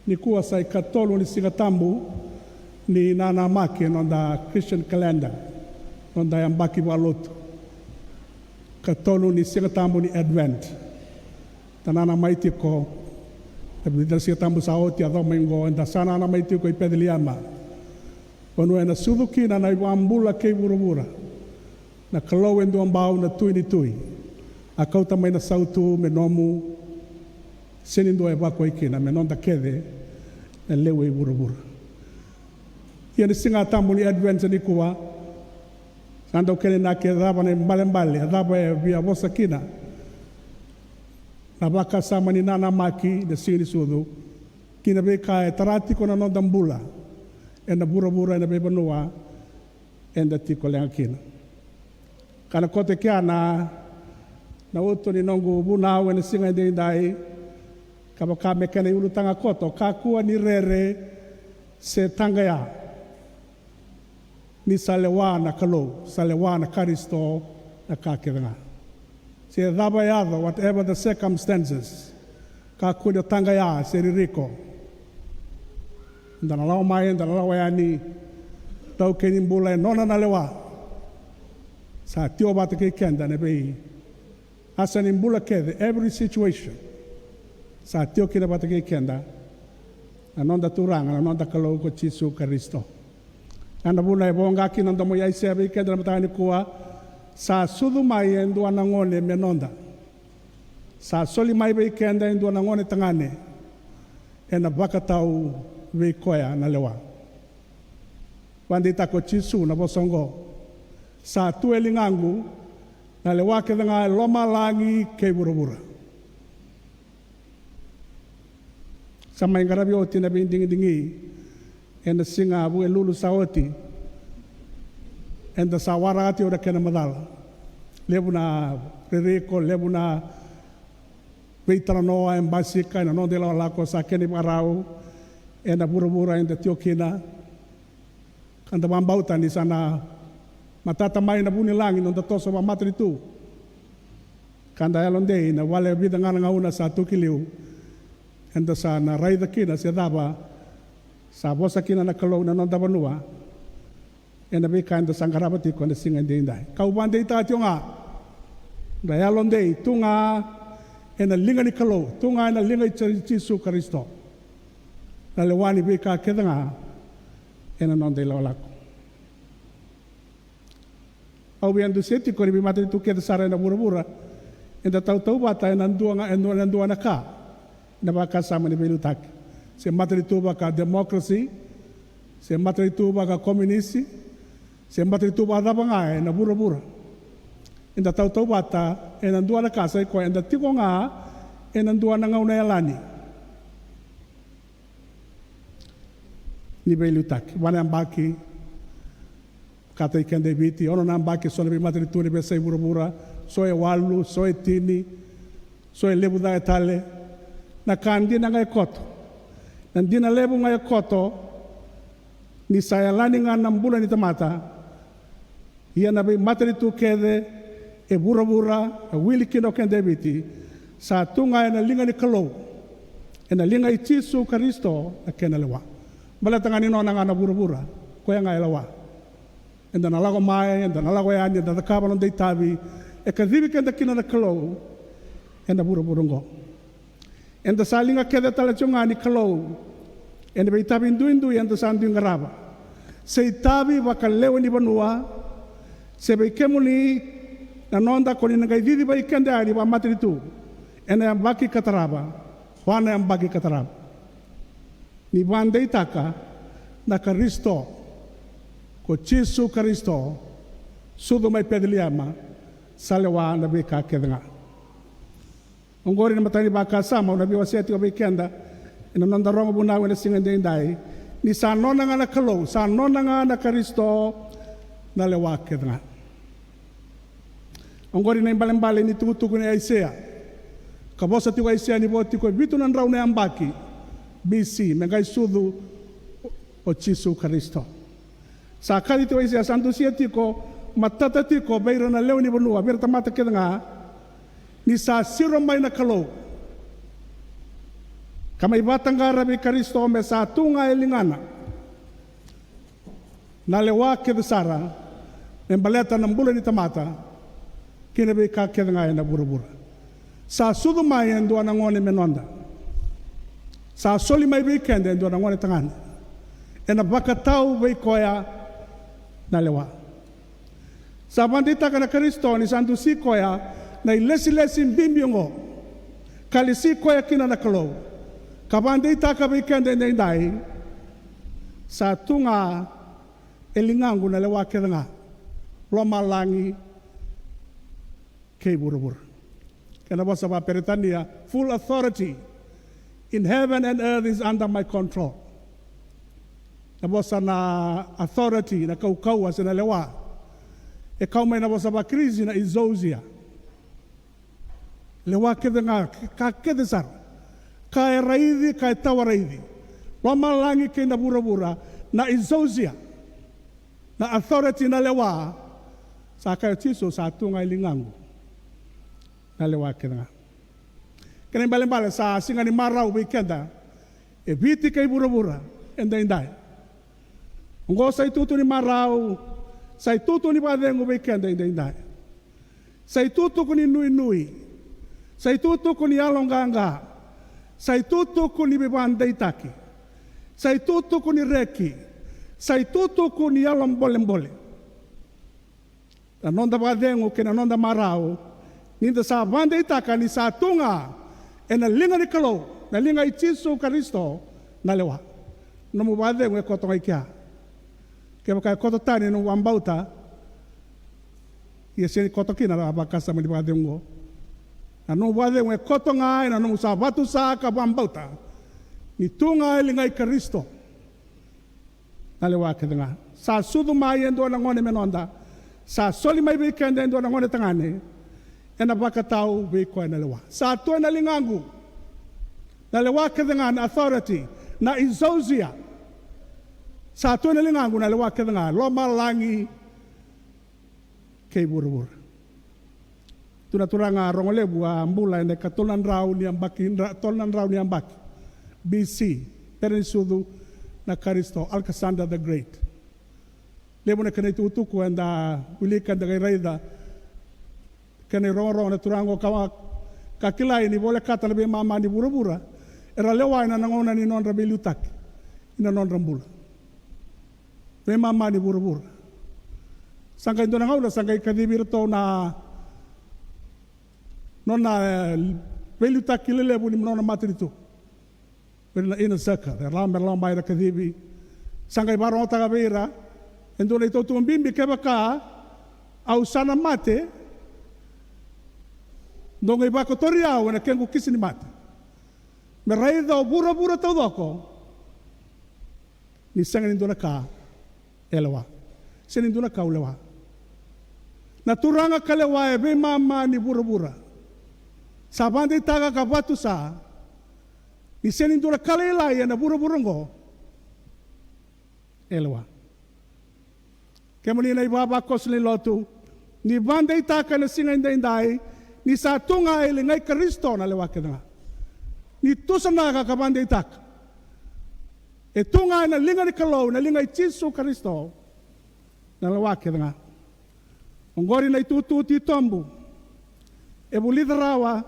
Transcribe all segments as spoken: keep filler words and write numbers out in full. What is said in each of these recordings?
Nikua sa ikatolu ni Siga Tabu ni nanamaki ena noda Christian calendar, noda yabaki vakalotu. Katolu ni Siga Tabu ni Advent. Da nanamaki tiko na vica na Siga Tabu sa oti, yaco mai oqo, eda sa nanamaki tiko i Peceliema, vanua ena sucu kina na iVakabula kei vuravura, na Kalou e Duabau, na Tui ni tui. A kauta mai na sautu me nomu, sega ni dua e vakuai kina, me noda kece na lewe i vuravura. Ia na Siga Tabu ni Advent nikua, sa dau kena inaki, e cava na ibalebale, e cava e via vosa kina na vakasama ni nanamaki na Siga ni Sucu ki na veika e tara tiko na noda bula ena vuravura, ena veivanua eda tiko leqa kina. Ka na koto e kea na, na uto ni noqu vunau ena siga edaidai, ka vaka me kena iulutaga koto, kakua ni rere se taqaya, ni sa lewa na Kalou, sa lewa na Karisito na ka kece ga. Se cava e yaco, whatever the circumstances, kakua ni o taqaya se ririko. Eda na lako mai, eda na lako yani, taukei ni bula e nona na lewa. Sa tio vata kei keda na vei asa ni bula kece, every situation. Sa tio kina vata kei keda na noda Turaga, na noda Kalou ko Jisu Karisito. Na vuna e voqa kina na domo i Aisea vei keda na mataka nikua, sa sucu mai e dua na gone me noda. Sa soli mai vei keda e dua na gone tagane, ena vakatau vei koya na lewa. Vakadeitaka o Jisu na vosa oqo, sa tu e ligaqu na lewa kece ga e lomalagi kei vuravura. Sa mai qaravi oti na veidigidigi ena siga Vukelulu sa oti. Eda sa waraka tiko na kena macala. Levu na ririko, levu na veitalanoa e basika ena noda ilakolako, sa kena ivakarau ena vuravura eda tio kina. Ka da vakabauta ni sa na matata mai na vunilagi na noda toso vakamatanitu. Ka da yalodei na vale vica ga na gauna sa tu ki liu, eda sa na raica kina se cava sa vosa kina na Kalou na noda vanua ena veika eda sa qarava tiko ena siga edaidai. Kau vakadeitaka tiko ga, da yalodei tu ga ena liga ni Kalou, tu ga ena liga i Ji-, Jisu Karisito, na lewa ni veika kece ga ena noda ilakolako. Au via dusia tiko ni veimatanitu kece sara ena vuravura eda tautauvata ena dua ga, ena dua na ka, na vakasama ni veiliutaki. Se matanitu vaka democracy, se matanitu vaka komunisi, se matanitu vakacava ga ena vuravura, eda tautauvata ena dua na ka, sa i koya eda tiko ga ena dua na gauna yalani ni veiliutaki. Va na yabaki katai keda e Viti, ono na yabaki so na veimatanitu ni veiyasai vuravura, so e walu, so e tini, so e levu cake tale. Na ka dina ga e koto, na dina levu ga e koto, ni sa yalani ga na bula ni tamata. Ia na veimatanitu kece e vuravura, e wili kina o keda e Viti, sa tu ga ena liga ni Kalou, ena liga i Jisu Karisito na kena lewa. Baleta ga ni nona ga na vuravura, koya ga e lewa. Eda na lako mai, eda na lako yani, eda cakava noda itavi e kacivi keda kina na Kalou ena vuravura oqo. Eda sa liga kece tale tiko ga ni Kalou ena veitavi duidui eda sa dui qarava. Se itavi vakalewe ni vanua, se vei kemuni na noda ko ni na qai cicivaki keda yani vakamatanitu ena yabaki ka tarava, va na yabaki ka tarava. Ni vakadeitaka na Karisito ko Jisu Karisito, sucu mai Peceliema, sa lewa na veika kece ga. Oqori na imatai ni vakasama au na via wasea tiko vei keda ena noda rogo vunau ena siga edaidai, ni sa nona ga na Kalou, sa nona ga na Karisito na lewa kece ga. Oqori na ibalebale ni tukutuku nei Aisea, ka vosa tiko Aisea ni vo tiko e vitu na drau na yabaki B C me qai sucu o Jisu Karisito. Sa kaci tiko Aisea, sa dusia tiko, matata tiko vei ira na lewe ni vanua, vei ira tamata kece ga, ni sa siro mai na Kalou Ka mai vakataqara vei Karisito me sa tu ga e ligana na lewa kece sara me baleta na bula ni tamata kei na veika kece ga ena vuravura. Sa sucu mai e dua na gone me noda. Sa soli mai vei keda e dua na gone tagane. Ena vakatau vei koya na lewa. Sa vakadeitaka na Karisito ni sa dusi koya na ilesilesi bibi oqo, ka lesi koya kina na Kalou, ka vakadeitaka vei keda edaidai, sa tu ga e ligaqu na lewa kece ga, lomalagi kei vuravura. Kei na vosa vakaperitania, full authority in heaven and earth is under my control. Na vosa na authority, na kaukauwa se na lewa, e kau mai na vosa vaKirisi na exousia. Lewa kece ga, ka kece sara, ka e raici, ka e tawa raici, lomalagi kei na vuravura, na exousia. Na authority, na lewa. Sa kaya o Jisu, sa tu ga e ligaqu na lewa kece ga. Kena ibalebale sa siga ni marau vei keda e Viti kei vuravura edaidai. Oqo sa itutu ni marau, sa itutu ni vakacegu vei keda edaidai. Sa itutuku ni nuinui, sa itutuku ni yaloqaqa, sa itutuku ni veivakadeitaki, sa itutuku ni reki, sa itutuku ni yalobolebole. Na noda vakacegu kei na noda marau, ni da sa vakadeitaka ni sa tu ga ena liga ni Kalou, na liga i Jisu Karisito na lewa. Nomu vakacegu e koto ga i kea. Kevaka e koto tani na nomu vakabauta, ia sega ni koto kina na vakasama ni vakacegu oqo. Na nomu vakacegu e koto ga ena nomu sa vakatusa ka vakabauta ni tu ga e liga i Karisito na lewa kece ga. Sa sucu mai e dua na gone me noda. Sa soli mai vei keda e dua na gone tagane. Ena vakatau vei koya na lewa. Sa tu ena ligaqu na lewa kece ga, na authority, na exousia. Sa tu ena ligaqu na lewa kece ga, lomalagi kei vuravura. Tu na turaga rogo levu a bula ena ikatolu na drau ni yabaki, dra-, tolu na drau ni yabaki B C, bera ni sucu na Karisito, Alexander the Great. Levu na kena itukutuku eda wilika, eda qai raica, kena irogorogo na turaga oqo ka, ka kilai ni volekata na veimama ni vuravura era lewa ena gauna ni nodra veiliutaki ina nodra bula. Veimama ni vuravura. Sa qai dua na gauna sa qai kacivi iratou na nona, e, veiliutaki lelevu ni nona matanitu. Vei ira na inner circle, era lako, era lako mai, era kacivi. Sa qai vakarogotaka vei ira e dua na itukutuku bibi: kevaka au sa na mate, dou qai vakotori au ena kequ kisi ni mate, me raica o vuravura taucoko ni sega ni dua na ka e lewa. Sega ni dua na ka au lewa. Na turaga ka lewa e veimama ni vuravura. Sa vakadeitaka ka vakatusa ni sega ni dua na ka lailai ena vuravura oqo e lewa. Kemuni na ivavakoso ni lotu, ni vakadeitaka ena siga edaidai ni sa tu ga e liga i Karisito na lewa kece ga. Ni tusanaka ka vakadeitaka e tu ga ena liga ni Kalou, na liga i Jisu Karisito na lewa kece ga. Oqori na itutu titobu e vulica rawa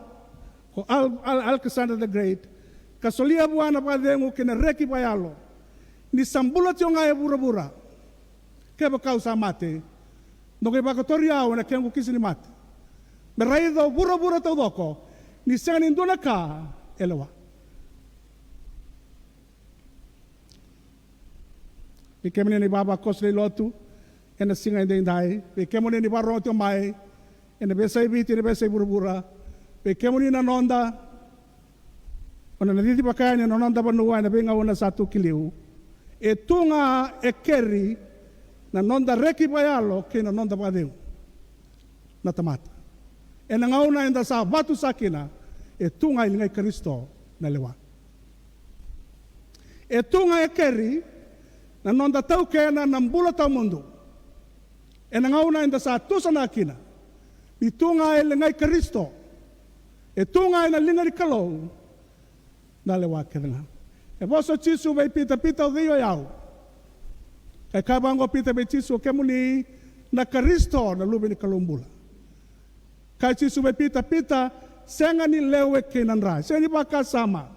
ko Al-, Al-, Alexander the Great, ka solia vua na vakacegu kei na reki vakayalo, ni sa bula tiko ga e vuravura. Kevaka au sa mate, dou qai vakotori au ena kequ kisi ni mate, me raica o vuravura taucoko ni sega ni dua na ka e lewa. Vei kemuni na ivavakoso ni lotu ena siga edaidai, vei kemuni ni vakarorogo tiko mai ena veiyasai Viti, ena veiyasai vuravura, vei kemuni na noda, o na nacici vaka yani na noda vanua ena veigauna sa tu ki liu. E tu ga e keri na noda reki vakayalo kei na noda vakacegu na tamata. Ena gauna eda sa vakatusa kina, e tu ga e liga i Karisito na lewa. E tu ga e keri na noda taukena na bula tawamudu. Ena gauna eda sa tusanaka kina ni tu ga e liga i Karisito, e tu ga ena liga ni Kalou Na lewa kece ga. E vosa o Jisu vei Pita, Pita, o cei o yau? E kaya vaqo o Pita vei Jisu, o kemuni na Karisito, na Luve ni Kalou bula. Kaya Jisu vei Pita, Pita, sega ni lewe kei na dra, sega ni vakasama.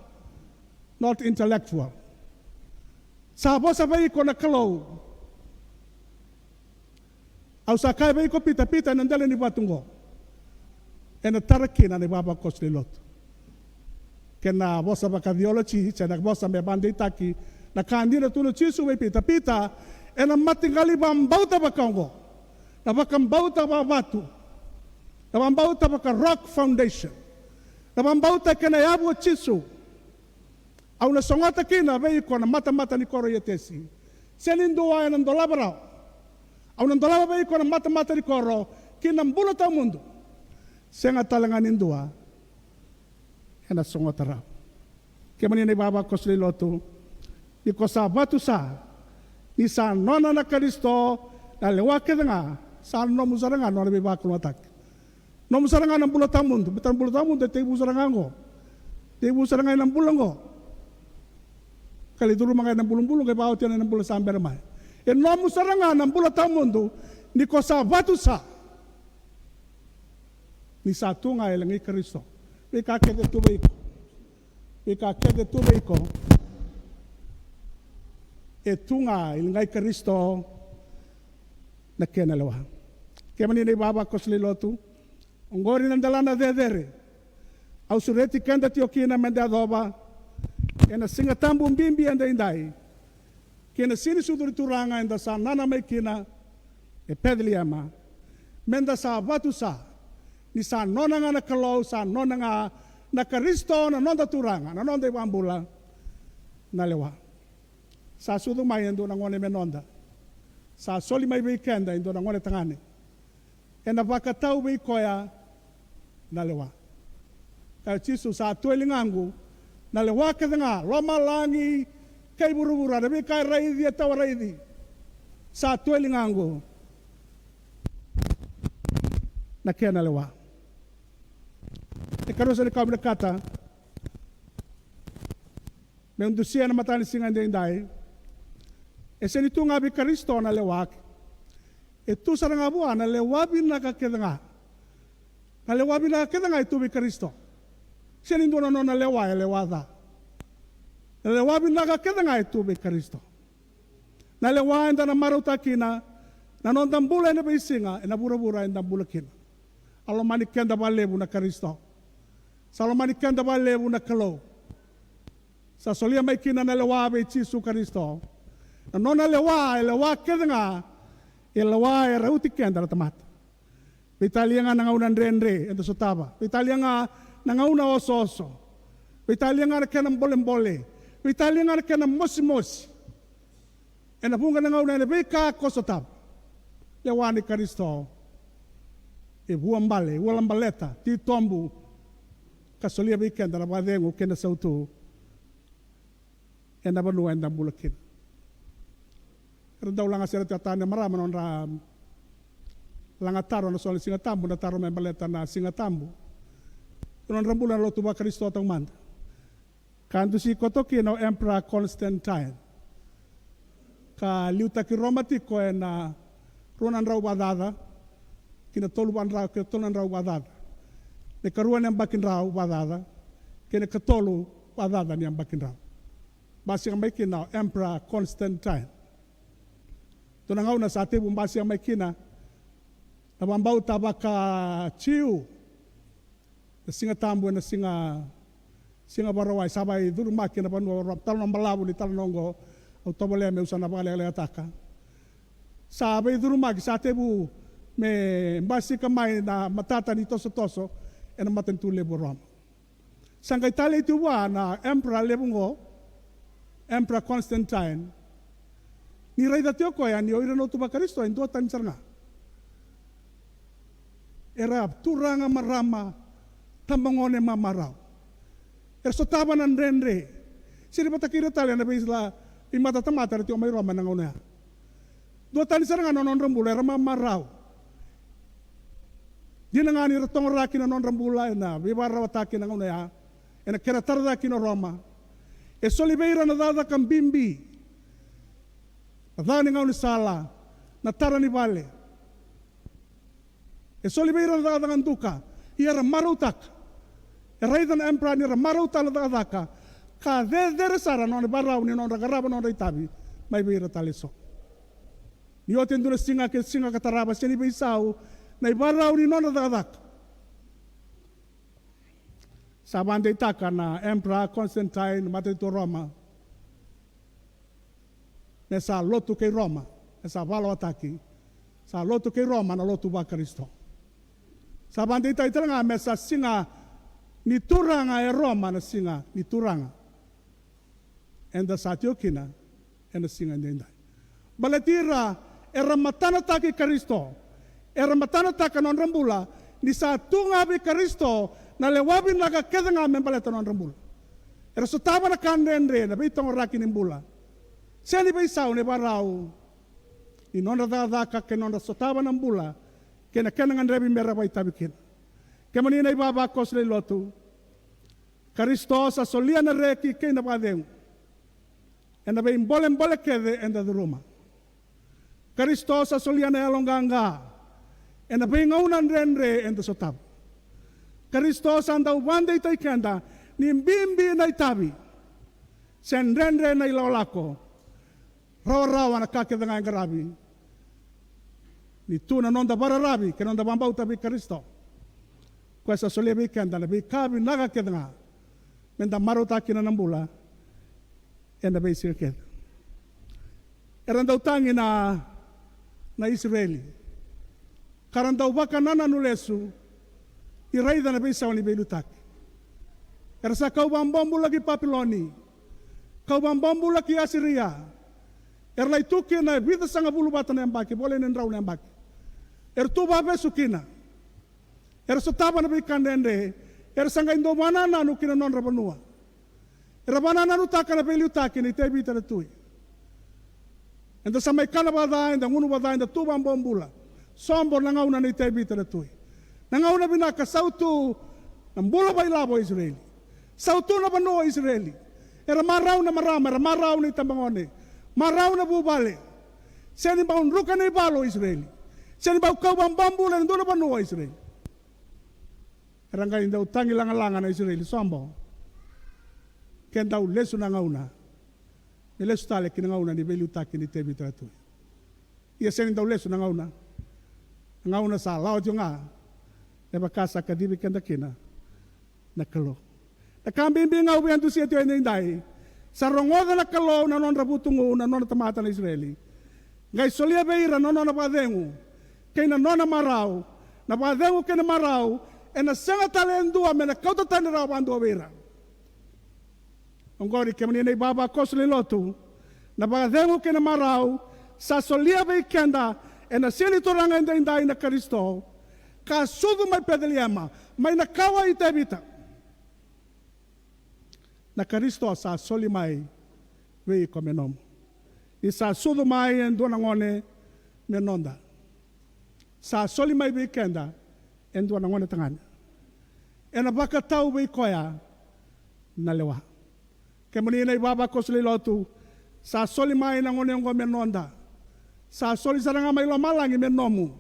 Not intellectual. Sa vosa vei iko na Kalou. Au sa kaya vei iko Pita, Pita, ena dela ni vatu oqo ena tara kina na ivavakoso ni lotu. Kena vosa vakatheology, se na vosa me vakadeitaki, na ka dina tukuna o Jisu vei Pita, Pita, ena mataqali vakabauta vaka oqo, na vakabauta vakavatu, na vakabauta vaka rock foundation, na vakabauta kena yavu o Jisu. Au na sogota kina vei iko na matamata ni koro i Etesi. Se ni dua ena dolava rawa. Au na dolava vei iko na matamata ni koro ki na bula tawamudu. Sega tale ga ni dua ena sogota rawa. Kemuni na ivavakoso ni lotu, ni ko sa vatu sa, ni sa nona na Karisito, na lewa kece ga sa nomu sara ga na nona veivakalougatataki. Nomu sara ga na bula tawamudu. Baleta na bula tawamudu e tekivu sara ga oqo. Tekivu sara ga ena bula oqo. Ka lai curuma ga ena bulubulu qai vakaoti yani ena bula sa bera mai. E nomu sara ga na bula tawamudu ni ko sa vatu sa. Ni sa tu ga e legai Karisito. Veika kece e tu vei iko. Veika kece e tu vei iko. E tu ga e legai Karisito na kena lewa. Kemuni na ivavakoso ni lotu, oqori na delana cecere au sureti keda tiko kina meda yacova ena Siga Tabu bibi edaidai, kei na Siganisucu ni Turaga eda sa nana mai kina e Peceliema. Meda sa vatu sa, ni sa nona ga na Kalou, sa nona ga na Karisito na noda Turaga, na noda iVakabula, na lewa. Sa sucu mai e dua na gone me noda. Sa soli mai vei keda e dua na gone tagane. Ena vakatau vei koya na lewa. Kaya o Jisu, sa tu e ligaqu na lewa kece ga, lomalagi kei vuravura, na veika e raici, e tawa raici. Sa tu e ligaqu na kena lewa. E karua sa ni kau vinakata meu dusia ena mataka ni siga edaidai. E sega ni tu ga vei Karisito na lewa. E tu sara ga vua na lewa vinaka kece ga. Na lewa vinaka kece ga e tu vei Karisito. Sega ni dua na nona lewa e lewa ca. Na lewa vinaka kece ga e tu vei Karisito. Na lewa eda na marautaka kina na noda bula ena veisiga ena vuravura eda bula kina. A lomani keda vakalevu na Karisito. Sa lomani keda vakalevu na Kalou. Sa solia mai kina na lewa vei Jisu Karisito. Na nona lewa e lewa kece ga, e lewa e rauti keda na tamata. Veitalia ga na gauna dredre eda sotava, veitalia ga na gauna osooso, veitalia ga na kena bolebole, veitalia ga na kena mosimosi. Ena vuqa na gauna ena veika ko sotava, lewa ni Karisito e vuabale, e ualabaleta, titobu, ka solia vei keda na vakacegu kei na sautu ena vanua eda bula kina. Era dau lagasere tiko tale na marama na nodra laga taro ena so na Siga Tabu, na taro me baleta na Siga Tabu. Na nodra bula na lotu vaKarisito taumada. Ka dusi koto kina o Emperor Constantine. Ka liutaki Roma tiko ena rua na drau vakacaca, ki na tolu vakadrau, ki na tolu na drau vakacaca. Na ikarua ni yabaki drau vakacaca, kei na ikatolu vakacaca ni yabaki drau. Basika mai kina o Emperor Constantine. Dua na gauna sa tevu basika mai kina na vakabauta vakaJiu. Na Siga Tabu ena siga, siga Vakarauwai sa vakaicurumaki ena vanua o Roma. Talanoa balavu ni talanoa oqo, au tovolea meu sa na vakalekalekataka. Sa vakaicurumaki, sa tevu me basika mai na matata ni tosotoso ena matanitu levu o Roma. Sa qai talei tu vua na emperor levu oqo, Emperor Constantine, ni raica tiko o koya ni o ira na lotu vaKarisito e duatani sara ga. Era turaga marama, tabagone mamarau. Era sotava na dredre. Sega ni vata kei ira tale na veimatatamata era tiko mai Roma ena gauna ya. Duatani sara ga na nodra bula, era mamarau. Dina ga ni ra togoraki na nodra bula ena veivakararawataki ena gauna ya, ena kena tara cake kina o Roma. E soli vei ira na cakacaka bibi, na caka ni gaunisala, na tara ni vale. E soli vei ira na cakacaka duka, ia era marautaka. E raica na emperor ni ra marauta na cakacaka, ka cecere sara na nona ivakarau ni nodra qarava na nodra itavi mai vei ira tale eso. Ni oti e dua na siga, ke siga ka tarava, sega ni veisau na ivakarau ni nodra cakacaka. Sa vakadeitaka na emperor Constantine, matanitu o Roma, me sa lotu kei Roma, me sa vakalawataki, sa lotu kei Roma na lotu vaKarisito. Sa vakadeitaki tale ga me sa siga ni Turaga e Roma, na siga ni Turaga eda sa tiko kina ena siga edaidai. Baleti ira era matanataki Karisito, era matanataka na nodra bula, ni sa tu ga vei Karisito na lewa vinaka kece ga me baleta na nodra bula. Era sotava na ka dredre, na veitogoraki ni bula, sega ni veisau na ivakarau ni nodra cakacaka kei na nodra sotava na bula kei na kena gadrevi me ra vakaitavi kina. Kemuni na ivavakoso lewe ni lotu, Karisito sa solia na reki kei na vakacegu ena veibolebole kece eda curuma. Karisito sa solia na yaloqaqa ena veigauna dredre eda sotava. Karisito sa dau vakadeitaki keda ni bibi na itavi, se dredre na ilakolako, rawarawa na ka kece ga e qaravi, ni tu na noda vakararavi kei na noda vakabauta vei Karisito. Koya sa solia vei keda na veika vinaka kece ga me da marautaka kina na bula ena veisiga kece. Era dau tagi na, na Isireli, ka ra dau vakanananu lesu ni raica na veisau ni veiliutaki. Era sa kau vakabobula ki Papiloni, kau vakabobula ki Asiria. Era lai tu kina e vica sagavulu vata na yabaki, voleka ni drau na yabaki. Era tu vakavesu kina. Era sotava na veika dredre. Era sa qai dau vakanananu ki na nodra vanua. Era vakanananutaka na veiliutaki nei Tevita na tui. Eda sa mai kana vakaca, eda gunu vakaca, eda tu vakabobula. Sobo na gauna nei Tevita na tui. Na gauna vinaka, sautu na bula vakailavo o Isireli. Sautu na vanua o Isireli. Era marau na marama, era marau na itabagone, marau na vuvale. Sega ni bau druka na ivalu o Isireli. Sega ni bau kau vakabobula ena dua na vanua o Isireli. Era qai dau tagi lagalaga na Isireli, sobo. Ke dau lesu na gauna, me lesu tale ki na gauna ni veiliutaki nei Tevita na tui. Ia sega ni dau lesu na gauna. Na gauna sa lawa tiko ga, me vaka sa kacivi keda kina na Kalou. Na ka bibi ga au via dusia tiko edaidai, sa rogoca na Kalou na nodra vutugu na nona tamata na Isireli, qai solia vei ira na nona vakacegu kei na nona marau. Na vakacegu kei na marau ena sega tale e dua me na kauta tani rawa vakadua vei ira. Oqori, kemuni na ivavakoso lewe ni lotu, na vakacegu kei na marau sa solia vei keda ena siga ni Turaga edaidai na Karisito, ka sucu mai Peceliema, mai na kawa i Tevita. Na Karisito sa soli mai vei iko me nomu. Ni sa sucu mai e dua na gone me noda, sa soli mai vei keda e dua na gone tagane. Ena vakatau vei koya na lewa. Kemuni na ivavakoso lewe ni lotu, sa soli mai na gone oqo me noda. Sa soli sara ga mai lomalagi me nomu.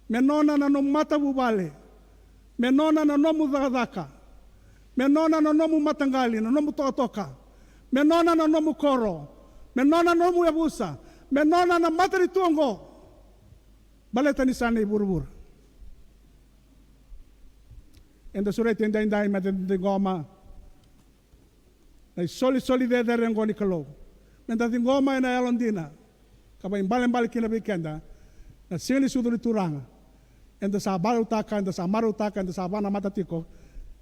Me nona na nomu matavuvale. Me nona na nomu cakacaka. Me nona na nomu mataqali, na nomu tokatoka. Me nona na nomu koro. Me nona na nomu yavusa. Me nona na matanitu oqo. Baleta ni sa nei vuravura. Eda sureti edaidai me da ciqoma na isolisoli cecere oqo ni Kalou. Me da ciqoma ena yalodina, ka vaibalebale kina vei keda na siga ni sucu ni Turaga. Eda sa vakarautaka, eda sa marautaka, eda sa vakanamata tiko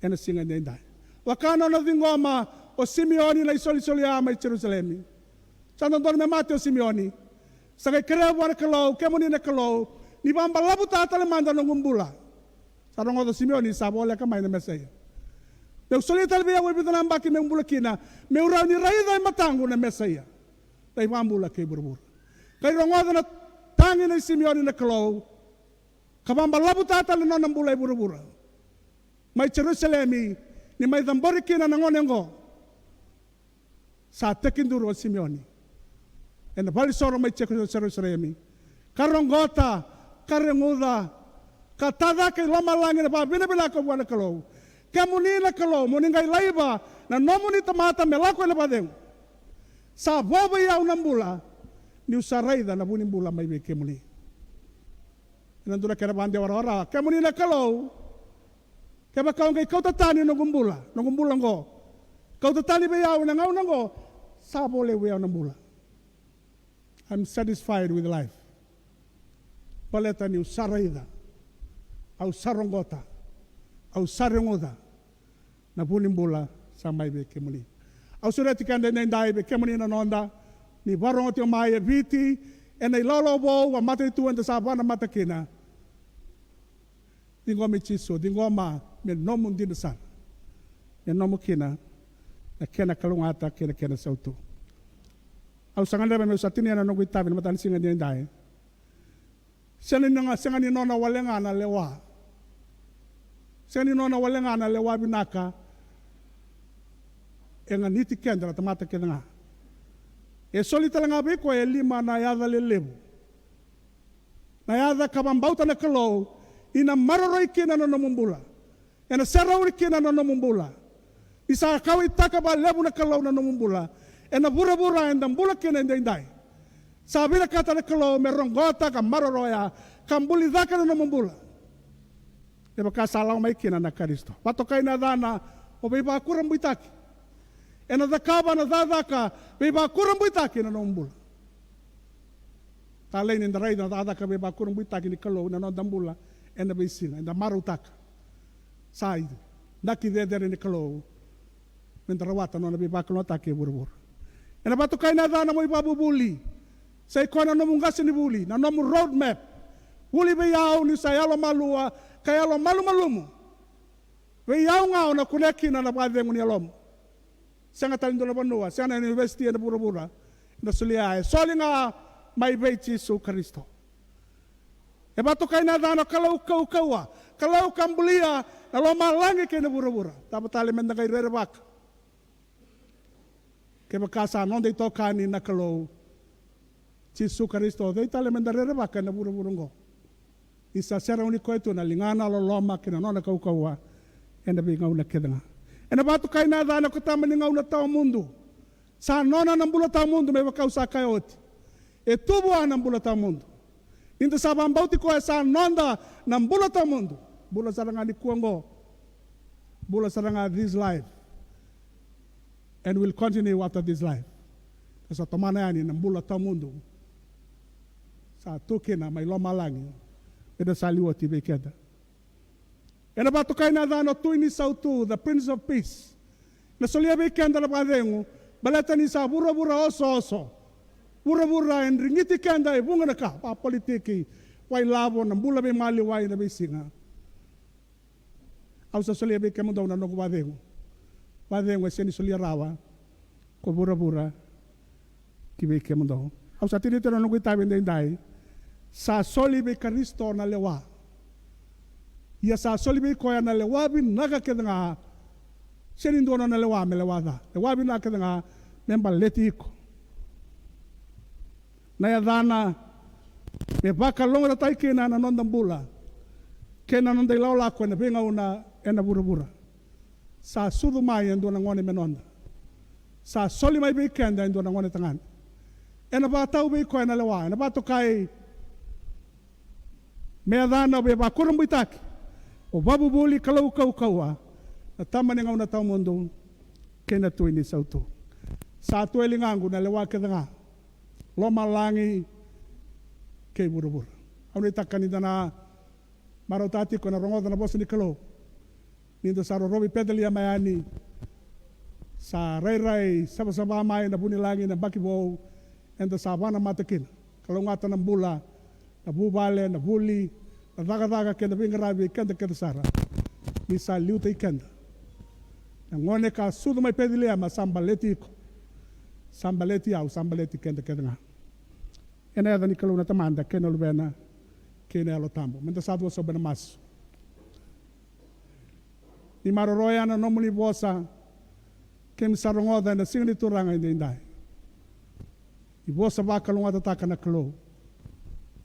ena siga edaidai. Vaka nona ciqoma o Simioni na isolisoli ya mai Jerusalemi. Sa dodonu me mate o Simioni. Sa qai kerea vua na Kalou, kemuni na Kalou, ni vakabalavutaka tale mada na noqu bula. Sa rogoca o Simioni, sa voleka mai na Mesaia. Meu solia tale vei au e vica na yabaki meu bula kina, meu rawa ni raica e mataqu na Mesaia, na iVakabula kei vuravura. Qai rogoca na tagi nei Simioni na Kalou, ka vakabalavutaka tale na nona bula e vuravura. Mai Jerusalemi, ni mai cabori kina na gone oqo. Sa tekiduru o Simioni ena valenisoro mai Jerusalemi, ka roqota, ka reguca, ka tacake i lomalagi na vakavinavinaka vua na Kalou. Kemuni na Kalou, mo ni qai laiva na nomuni tamata me lako ena vakacegu. Sa vo vei au na bula, niu sa raica na vu ni bula mai vei kemuni. Ena dua na kena vakadewa rawarawa, kemuni na Kalou, kevaka o qai kauta tani noqu bula, noqu bula oqo, kauta tani vei au ena gauna oqo, sa vo levu vei au na bula. I'm satisfied with life. Baleta niu sa raica, au sa roqota, au sa reguca na vu ni bula sa mai vei kemuni. Au sureti keda edaidai, vei kemuni na noda, ni vakarorogo tiko mai e Viti, ena ilawalawa vou, a matanitu eda sa vakanamata kina. Ciqomi Jisu, ciqoma me nomu dina sara, me nomu kina na kena kalougata kei na kena sautu. Au sa gadreva meu sa tinia na noqu itavi ena mataka ni siga edaidai. Sega ni, sega ni nona wale ga na lewa. Sega ni nona wale ga na lewa vinaka e ganiti keda na tamata kece ga. E soli tale ga vei koya e lima na yaca lelevu, na yaca ka vakabauta na Kalou, ina maroroi kina na nomu bula. Ena serauni kina na nomu bula. Ni sa kauwaitaka vakalevu na Kalou na nomu bula ena vuravura eda bula kina edaidai, sa vinakata na Kalou me roqota ka maroroya ka buli cake na nomu bula. Kevaka sa lako mai kina na Karisito, vakatokai na yacana o Veivakurabuitaki. Ena cakava na cakacaka veivakurabuitaki ena nomu bula. Talei ni da raica na cakacaka veivakurabuitaki ni Kalou ena noda bula ena veisiga, eda marautaka. Sa inaki cecere ni Kalou meda rawata na nona veivakalougatataki e vuravura. Ena vakatokai na yacana mo ivakavuvuli. Sa i koya na nomu qasenivuli, na nomu road map. Vuli vei au niu sa yalomalua ka yalomalumalumu. Vei au ga o na kunea kina na vakacegu ni yalomu. Sega tale ni dua na vanua, sega na univesiti ena vuravura ena solia, e soli ga mai vei Jisu Karisito. E vakatokai na yacana o Kalou kaukauwa, Kalou ka bulia na lomalagi kei na vuravura. Cava tale meda qai rerevaka? Kevaka sa noda itokani na Kalou Jisu Karisito, o cei tale meda rerevaka ena vuravura oqo? Ni sa serauni koya tu na ligana, loloma kei na nona kaukauwa ena veigauna kece ga. Ena vakatokai na yacana ko Tama ni gauna tawamudu. Sa nona na bula tawamudu, me vaka au sa kaya oti. E tu vua na bula tawamudu. Ni da sa vakabauti koya, sa noda na bula tawamudu. Bula sara ga nikua oqo. Bula sara ga this life. And will continue after this life. Da sa tomana yani na bula tawamudu sa tu kina mai lomalagi, me da sa liu oti vei keda. Ena vakatokai na yacana o Tui ni Sautu, the Prince of Peace. Na solia vei keda na vakacegu, baleta ni sa vuravura osooso. Vuravura e drigiti keda e vuqa na ka, vakapolitiki, vakailavo, na bula veimaliwai, na veisiga. Au sa solia vei kemudou na noqu vakacegu. Vakacegu e sega ni solia rawa ko vuravura ki vei kemudou. Au sa tinia tale na noqu itavi edaidai. Sa soli vei Karisito na lewa. Ia sa soli vei koya na lewa vinaka kece ga. Sega ni dua nona lewa me lewa ca. Lewa vinaka kece ga me baleti iko. Na yacana me vakalougatataki kina na noda bula kei na noda ilakolako ena veigauna ena vuravura. Sa sucu mai e dua na gone me noda. Sa soli mai vei keda e dua na gone tagane. Ena vakatau vei koya na lewa, ena vakatokai me yacana o Veivakurabuitaki, o Vavuvuli, Kalou kaukauwa, na Tama ni gauna tawamudu, kei na Tui ni Sautu. Sa tu e ligaqu na lewa kece ga, lomalagi kei vuravura. Au nuitaka ni da na marautaka tiko na rogoca na vosa ni Kalou. Ni da sa rorovi Peceliema yani, sa rairai savasava mai na vunilagi na yabaki vou eda sa vakanamata kina. Kalougata na bula, na vuvale, na vuli, na cakacaka kei na veiqaravi keda kece sara. Ni sa liutaki keda. Na gone ka sucu mai Peceliema sa baleti iko, sa baleti au, sa baleti keda kece ga. Ena yaca ni Kalou na Tamada kei na Luvena kei na Yalo Tabu. Meda sa cuva sobu ena masu. Ni maroroya na nomuni vosa Keimami sa rogoca ena siga ni Turaga edaidai ni vosa vakalougatataka na Kalou.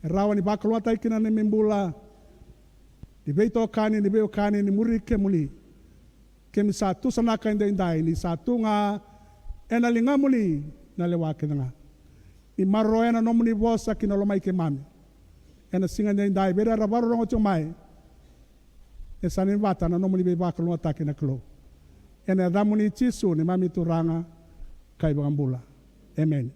E rawa ni vakalougatataki kina na neimami bula, ni veitokani, ni veiwekani, ni muri kemuni. Keimami sa tusanaka edaidai ni sa tu ga ena ligamuni na lewa kece ga. Ni maroroya na nomuni vosa ki na loma i keimami ena siga edaidai, vei ira era vakarorogo tiko mai. E sa ni vata na nomuni veivakalougatataki na Kalou. Ena yacamuni Jisu neimami Turaga ka iVakabula. Emeni.